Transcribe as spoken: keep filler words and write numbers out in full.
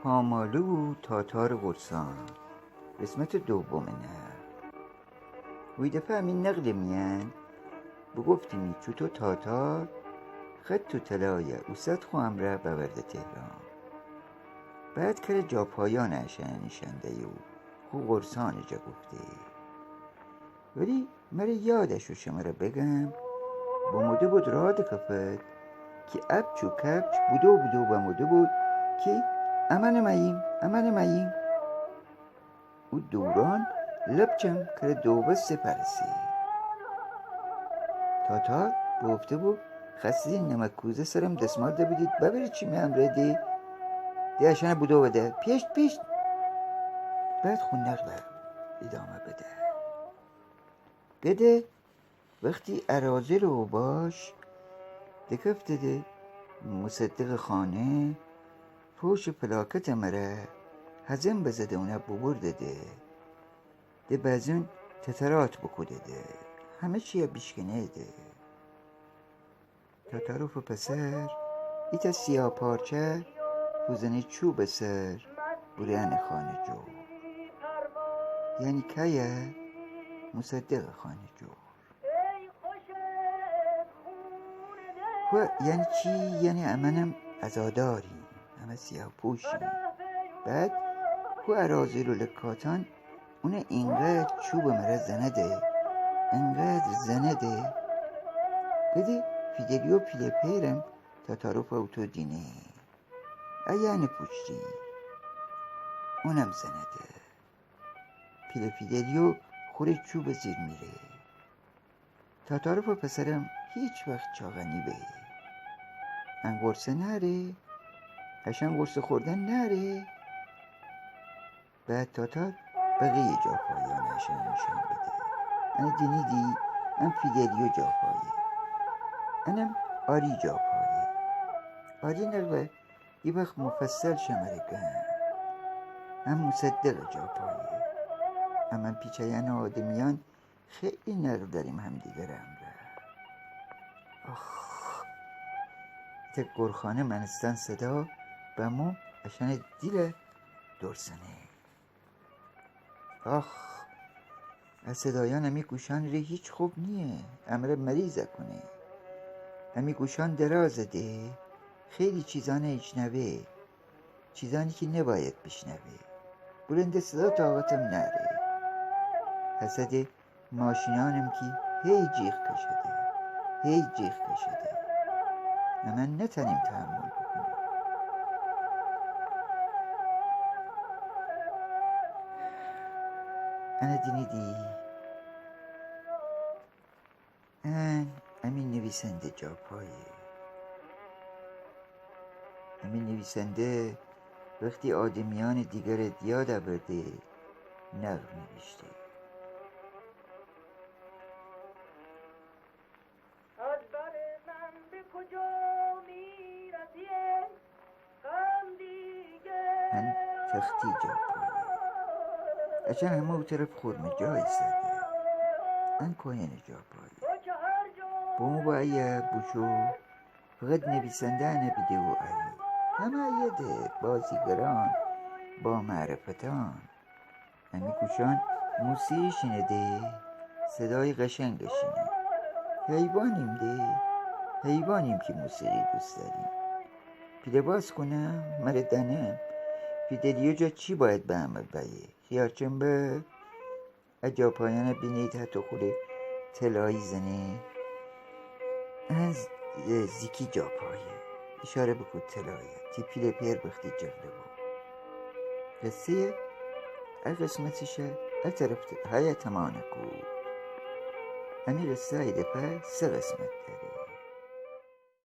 پاماله و تاتارٚ غرصان، قسمتٚ دومینه. ویدفعه امی نقلٚ میأن بوگفتیمی چوطو تاتار خط و طلایه اوسد خو امرأ بأورده تهران. بعد کره جاپایأنه اشأنه نیشأن دیی و خو غرصانٚ جا گفته. ولی مره یاد شو شمره بگم، بموده بود راه دکفد کی اپچ و کپچ بودو بودو بموده بود کی امأنم اییم، امأنم اییم. او دوران لپچم کره دوبسته پرسه. تاتار بوگفته بو خأستیدی نمک کوزه سرم دسمال دبیدید ببرید چی می امرأ ده، ده اشأنه بودو بده پیشت پیشت. بعد خو نقله ایدامه بده. گده وختی اراذل و اوباش دکفتده مصدقٚ خانه، پوشٚ پلاکتٚ مره هزم بزده اونه بوبردده. ده بازون تترات بوکودده. همه چیه بیشکنهده. تاتاروفٚ پسر ایتأ سیاه پارچه فوزنه چوبٚ سر بورأنه خانه جو. یعنی کیه؟ مصدقٚ خانه جو. و یعنی چی؟ یعنی امأنم عزاداریم، امأن سیاه‌پوشیم. بعد خو اراذل و لکاتأن اونه اینقدر چوبٚ مره زنده، اینقدر زنده. گده فیدلیو پیله پئرم تاتاروفه اوتو دینه. ایه انه پوشتی. اونم زنده. پیله فیدلیو خوره چوبٚ زیر میره. تاتاروفٚ پسرم هیچ وخت چاقه نیبه. ان غرصه نأره، اشأن غرصه خوردن نأره. بعد تاتار بقیه جاپایأنه اشأنه نیشأن بده. انه دینیدی، ان فیدلیو جاپایه. انم آری جاپایه. آری نقله ای وخت مفصل شمره گم. ان مصدقٚ جاپایه. امأن پیچه‌یأنٚ آدمیأن خیلی نقل دأریم همدیگرٚ امرأ. آخ. ایتأ گورخانه مأنستن صدا بمو اشأنٚ دیل دورسنه. آخ. ا صدایأن امی گوشأنٚ ره هیچ خوب نییه. امره مریض کونه. امی گوشأن درازه ده. خیلی چیزأنه ایشنوه. چیزأنی کی نباید بیشنوه. بلند صدا طاقتم نأره. هسه ده ماشینأنم کی هی جیغ کشده، هی جیغ کشده. امأن نتأنیم تحمل بوکونیم. انه دینیدی. ان امی نیویسنده جاپایه. امی نیویسنده وختی آدمیأنٚ دیگرٚ یاد آورده نقل نیویشته. ان تختی جاپایه. اچن همه او طرف خرمه جا ایساده. ان کوینٚ جاپایه. بومو با ایه بوشو. فقط نیویسنده نبیده و اری. همه ایه ده بازیگرأن، با معرفتأن. امی گوشأن موسیقی شینه ده، صدای قشنگ شینه. حیوانیم ده، حیوانیم کی موسیقی دوست دأریم. پیله باز کونم، مره دأنم، فیدلیو جا چی باید به عمل بأیه؟ خیارچنبه؟ ا جاپایأنه بینید هتو خوره طلایی زنه. ان ز-، زیکی جاپایه. ایشاره بوکود طلایه. تی پیله پئر وختی جغله بو. قصه‌یه ا قسمتیشه ا طرف ت-، هیه تمانه کود. امی قصه ایدفعه سه قسمت دأره.